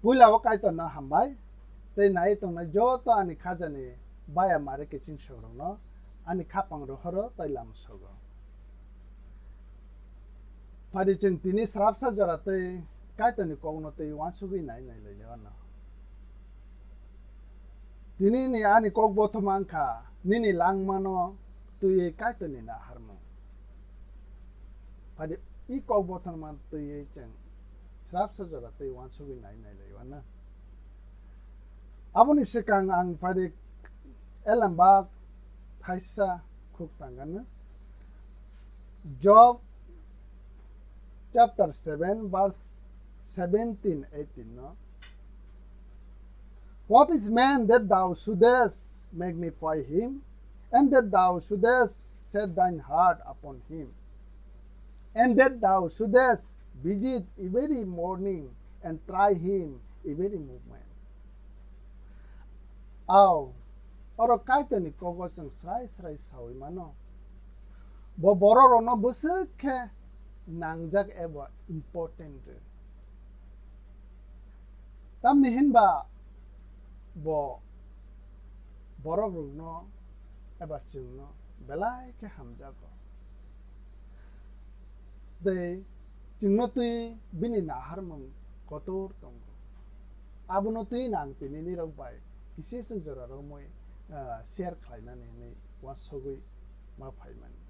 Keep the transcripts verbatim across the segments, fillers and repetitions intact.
Puila o Kaitorno hambai, tei nai tongnai joto ani khajani baya mari kiching sokrokno ani khapang rohoro tei lama sogo. Phadi chwng tini srapsa jora tei Kaitorni kokno tei uansugwi nai nai lai ano. Tini ni ani kok bothoma wngkha nini langmano twiwi Kaitorni naharmung. Phadi i kok bothoma twiwi chwng srapsa jora tei uansugwi nai nai lai ano. Aboni swkang ang phadi elembak thaisa khuk tangano. Job chapter seven verse seventeen eighteen no. What is man that thou shouldest magnify him, and that thou shouldest set thine heart upon him, and that thou shouldest visit every morning and try him every movement. Ao, oro Kaitorni kogo chwng srai srai saui mano. Bo bororokno bwswk khe nangjak eba important rw. Tamni hinba bo borokrokno eba chwngno belai khe hamjago. Tei chwngno twi bini naharmung kotor tongo. Abono twi nang tini nirok bai kisi chwng jora romwi, ah, share khlainani hinwi uansugwi ma phaimani.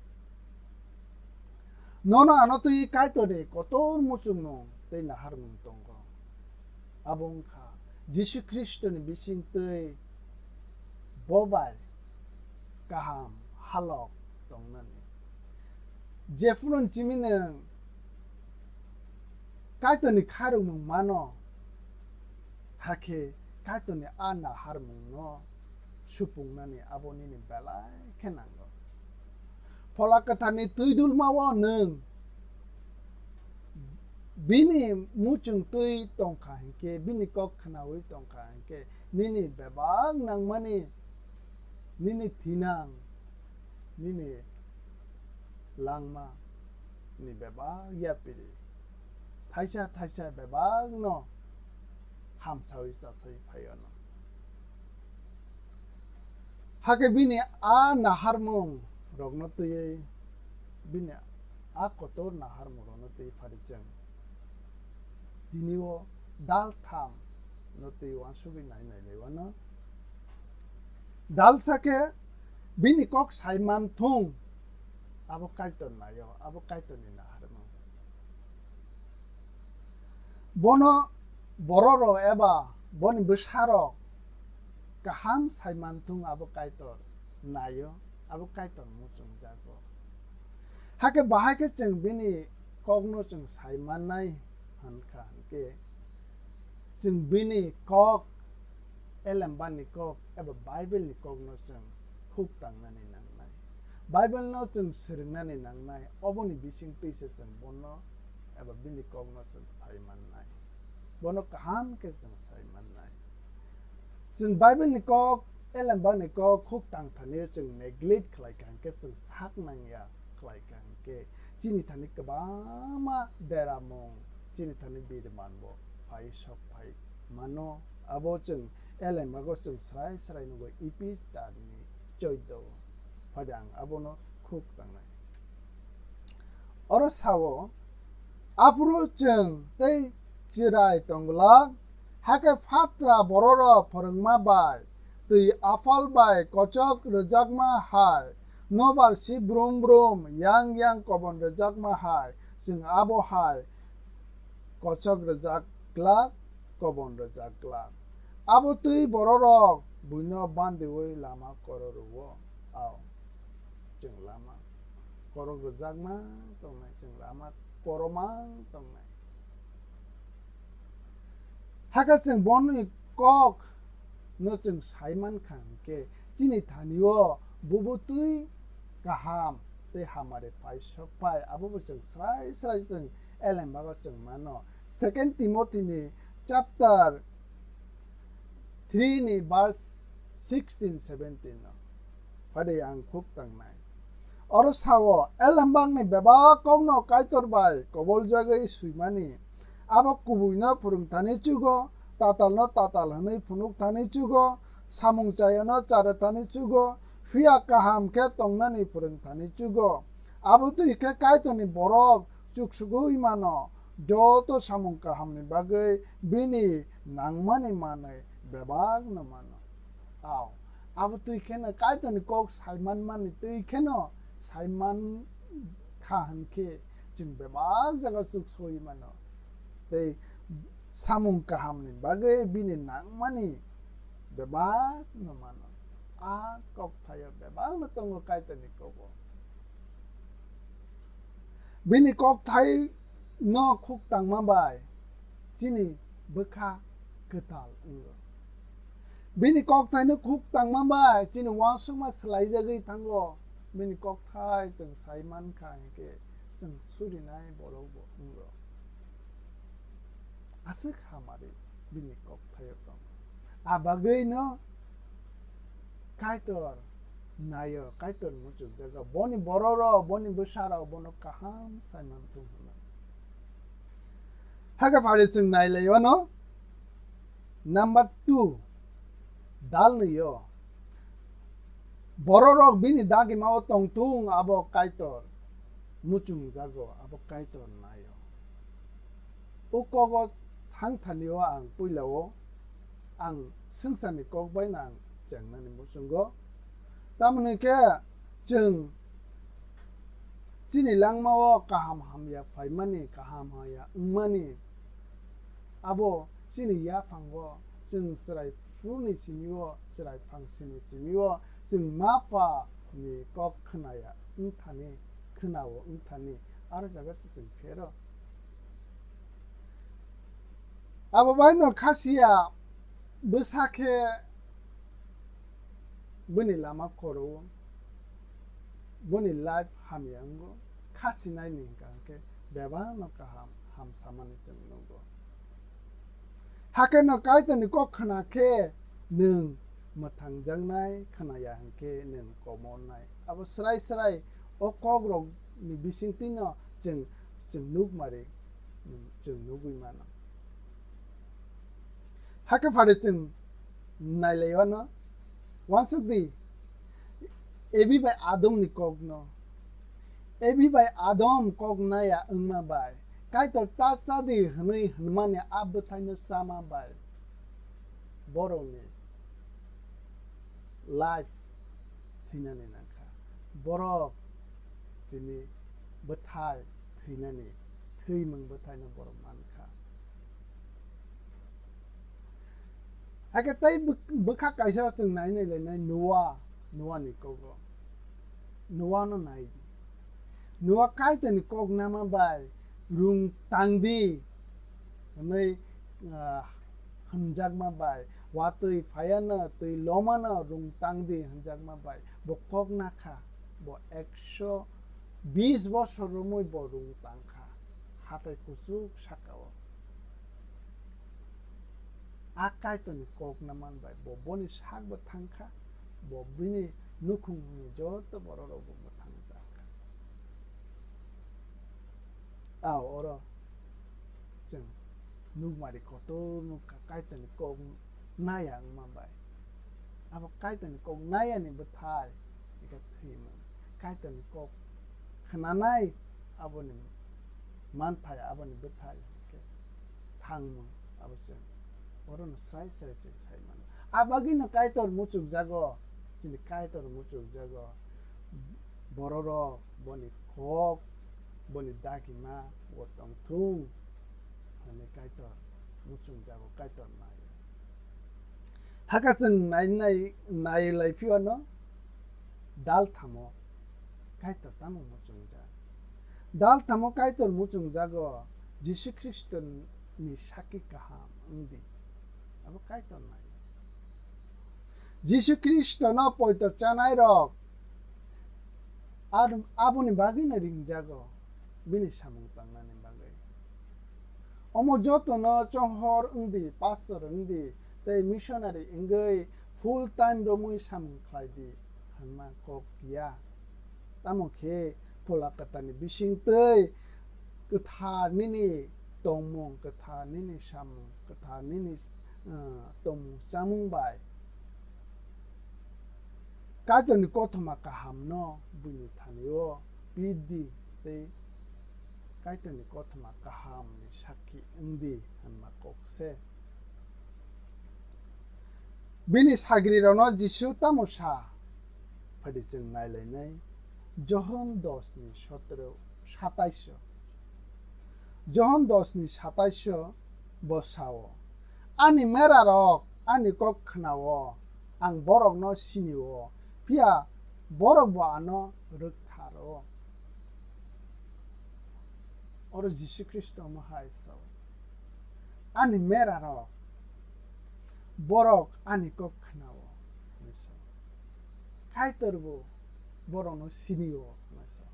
Nono ano twi Kaitorni kotor muchungmung tei naharmung tongo. Abo wngkha Jisu Khristoni bisingtwi bo bai kaham halok tongnani. Jephuru chimi nwng Kaitorni khairokmung mano, hakhe Kaitorni a naharmungno supungnani abo nini belai khe nango. Phola Kwtharni twi dulmao nwng bini muchung twi tongkha hinkhe, bini kok khnaui tongkha hinkhe, nini bebak nangmani, nini thinang, nini langma ni bebak yapiri thaisa thaisa bebakno hamsaui chasai phaio no. Hakhe bini a naharmung rokno twiwi, bini a kotor naharmung rokno twiwi phari chwng tini o dal tham no twiwi uansugwi nai nai lai uano. Dal sakhe bini kok sai man thung, abo Kaitor naio, abo Kaitorni naharmung. Bono bororok eba boni bwsarok kaham sai man thung, abo Kaitor naio, abo Kaitor muchungjago. Hakhe bahai khe chwng bini kokno chwng sai mannai hwnkha hinkhe, chwng bini kok, elembani kok eba Bible ni kokno chwng khuk tangnani nangnai. Bible no chwng swrwngnani nangnai, oboni bisingtwi se chwng bono eba bini kokno chwng sai mannai. Bono kaham khe chwng sai mannai. Chwng Bible ni kok, elembani kok khuk tang thani chwng neglect khlai kha hinkhe, chwng sak nangya khlai kha hinkhe, chini thani kwbangma deramung, chini thani birman bo phai sok phai mano. Abo chwng elembago chwng srai srai nugo, Ephes char ni choido. Phai ang abono khuk tangnai. Oro sao, aphuru chwng tei chwrai tongwlak, hakhe phatra bororok phwrwngma bai, twi aphal bai kochok rwjakma hai, nobar si brum brum yang yang kobon rwjakma hai, chwng abo hai kochok rwjak glak, kobon rwjak glak. Abo twi bororok buino bandiui lama koro rwo. Ao, chwng lama korok rwjakma tongnai, chwng lama koromang tongnai. Hakhe chwng boni kok no chwng sai man kha hinkhe, chini thani o bubu twi kaham tei hamari phai sok phai, abo bo chwng srai srai chwng elembago chwng mano. Second Timothy ni chapter three ni verse sixteen seventeen no. Phade ang khuk tangnai. Oro sao, elembakni bebak kokno Kaitor bai koboljagwi swimani. Abo kubuino phwrwngthani chugo, tatalno tatal hwnwi phunuk thani chugo, samung chayano chara thani chugo, phiya kaham khe tongnani phwrwng thani chugo. Abo twi khe Kaitorni borok chuksugwi mano, joto samung kahamni bagwi bini nangmani manwi bebakno mano. Ao, abo twi kheno Kaitorni kok sai manmani twi kheno sai man kha hwn khe chwng bebak jaga chuk soi mano. Tei samung kahamni bagwi bini nangmani bebakno mano. A kokthaio bebakno tongo Kaitorni kogo. Bini kokthai no khuk tangma bai chini bwkha kwtal wngo. Bini kokthai no khuk tangma bai chini uansukma swlaijagwi thango. Bini kokthai chwng sai mankha hinkhe chwng surinai borok bo wngo. Aswk hamari bini kokthaio tongo. A bagwino Kaitor naio, Kaitor muchukjago. Boni bororok, boni bwsarok bono kaham sai manthung hwnwi. Hakhe phari chwng nailaio no. Number two, dalnwio. Bororok bini dagimao tongthung, abo Kaitor muchungjago, abo Kaitor naio. O kogo thangthanio ang puilao ang swngcharni kok baino ang chengnani muchungo. Tamoni khe chwng chini langmao kaham hamya phaimani, kaham hamya wngmani, abo chini yaphango chwng chwrai phuruni simio, chwrai phangsini simio, chwng ma pha ni kok khnaya wngthani, khnao wngthani, aro jaga se chwng phero. Abo baino khasiya bwsa khe bini lama khoro, bini life hamya wngo, khasinaini hwnkha hwnkhe bebakno kaham hamsamani chwng nukgo. Hakhe no Kaitorni kok khna khe nwng mwthangjaknai, khnaya hinkhe nwng komornai. Abo srai srai o kokrokni bisingtwino chwng, chwng nukmari, chwng nugwi mano. Hakhe phari chwng nailaio no, uansuk di, Evi bai Adomni kokno. Evi bai Adam kok naya wngma bai, Kaitor ta cha di hwnwi hwnmani a bwthaino chama bai borokni life thwinani nangkha. Borok tini bwthai thwinani, thwimung bwthaino borok mankha. Hakhe tei bwk-, bwkha kaisa chwng nai nai lainai Noa, Noani kogo. Noano nai di. Noa Kaitorni kok nama bai rung tang di hwnwi, ah, hwnjakma bai, watwi phaiano twi lomano rung tang di hwnjakma bai bo kok nakha, bo ekso bis bosor romwi bo rung tangkha hatai kuchuk sakao. A Kaitorni kok naman bai bo boni sakbo thangkha, bo bini nukhungni joto bororokbo mwthangjakha. A oro chwng nukmari kotor nukha Kaitorni kok naya wngma bai. Abo Kaitorni kok nayani bwthai hwnkhe thwimung. Kaitorni kok khnanai aboni manthai, aboni bwthai hwnkhe thangmung, abo chwng orono srai srai chwng sai mano. A bagwino Kaitor muchukjago, chini Kaitor muchukjago. Bororok boni kok, boni dagima o tongthung hwnwi Kaitor muchungjago, Kaitor naio. Hakhe chwng nai, nai, nai lai phiyano dal thamo Kaitor tamo muchungjak. Dal thamo Kaitor muchungjago, Jisu Khristoni sakhi kaham wngdi. Abo Kaitor naio. Jisu Khristono poito chanairok ar-, aboni bagwino ringjago, bini samung tangnani bagwi. Omo jotono chohor wngdi, pastor wngdi, tei missionary wngwi full time romwi samung khlaidi hwnma kok ya. Tamo khe Phola Kwtalni bisingtwi kwthar nini tongmung, kwthar nini samung, kwthar nini ah, tomung chamung bai Kaitorni kothoma kahamno buini thani-o pidi tei Kaitorni kothoma kahamni sakhi wngdi hwnma kok se. Bini sagrirokno Jisu tamo sa? Phadi chwng nailainai Johon dos ni sotro, satais o. Johon dos ni satais o bo sao, "Ani merarok ani kok khnao, ang borokno sinio, phiya borok bo ano rwktharo." Oro Jisu Khristo omo hai sao, "Ani merarok, borok ani kok khnao," hwnwi sao. Kaitor bo borokno sinio hwnwi sao.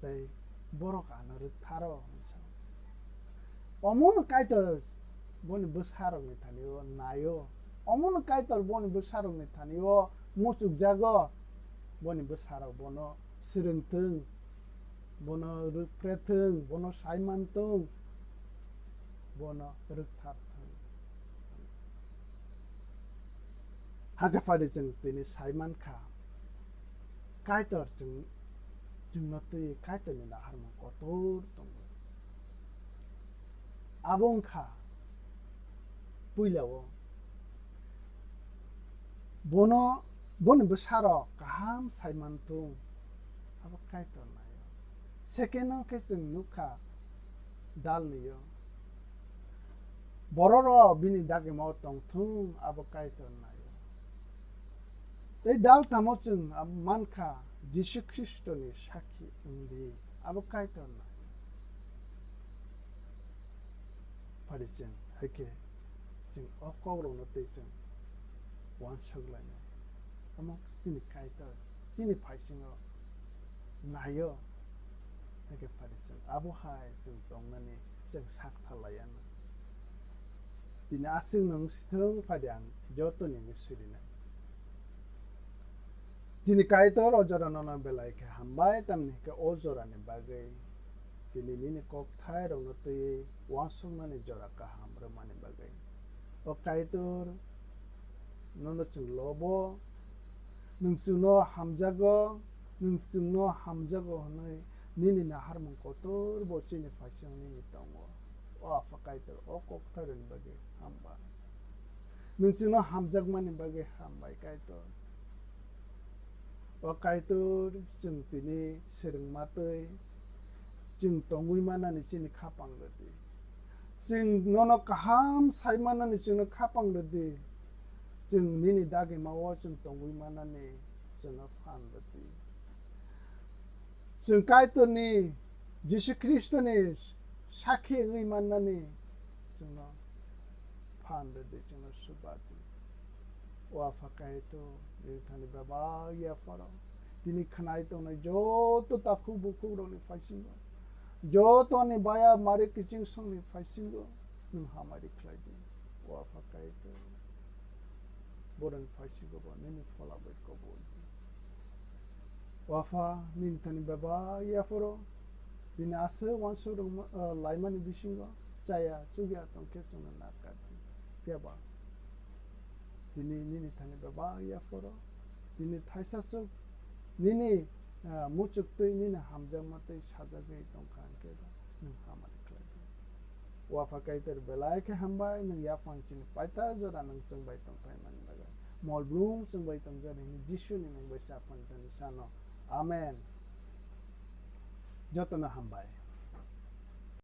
Tei borok ano rwktharo hwnwi sao. Omono Kaitor boni bwsarokni thani-o naio. Omono Kaitor boni bwsarokni thani-o muchukjago. Boni bwsarok bono swrwngthwng, bono rwkphrethwng, bono saimanthwng, bono rwktharthwng. Hakhe phadi chwng tini saimankha, Kaitor chwng, chwngno twi Kaitorni naharmung kotor tongo. Abo wngkha puilao bono, boni bwsarok kaham saimanthwng, abo Kaitor naio. Second o khe chwng nukha dalnio, bororok bini dagimao tongthwng, abo Kaitor naio. Tei daltamo chwng mankha Jisu Khristoni sakhi wngdi, abo Kaitor naio. Phadi chwng hai khe chwng o kokrokno tei chwng uansuk lainai. Omo chini Kaitor chini phaisingo naio. Hai khe phadi chwng abo hai chwng tongnani chwng sak tha laiya na. Tini aswk nwng sithwng phadi ang jotoni wngwi surinai. Chini Kaitor o jora nono belai khe hambai, tamni hwnkhe o jorani bagwi tini nini kokthairokno twiwi uansuknani jora kaham rwmani bagwi. O Kaitor, nono chwng lobo, nwng chwngno hamjago, nwng chwngno hamjago hwnwi nini naharmung kotor bo chini phaisingo nini tongo. O Apha Kaitor, o kokthairokni bagwi hambai. Nwng chwngno hamjakmani bagwi hambai, Kaitor. O Kaitor, chwng tini swrwngma twi chwng tongwi manani chini khapang rwdi. Chwng nono kaham sai manani chwngno khapang rwdi. Chwng nini dagimao chwng tongwi manani chwngno phan rwdi. Chwng Kaitorni, Jisu Khristoni sakhi wngwi mannani chwngno phan rwdi, chwngno suba di. O Apha Kaitor, nini thani bebak yapharo tini khwnai tongnai joto takhuk bukhukrokni phaisingo, joto ani baya mari kiching songni phaisingo nwng hamari khlai di. O Apha Kaitor, borokni phaisingo bo nini phola bai kobol di. O Apha, nini thani bebak yapharo tini aswk uansuk rwma, ah, laimani bisingo chaya chukya tongkhe chwngno nakar di. Phiya ba tini nini thani bebak yapharo tini thaisa swk nini, ah, muchuk twi nini hamjakma twi sajagwi tongkha hwnkhe ba nwng hamari khlai di. O Apha Kaitor, belai khe hambai, nwng yaphang chini paita jora nwng chwng bai tongphaimani bagwi. Mol blum chwng bai tongjani hwnwi Jisuni mung bai sa phang tani sano. Amen. Jotono hambai.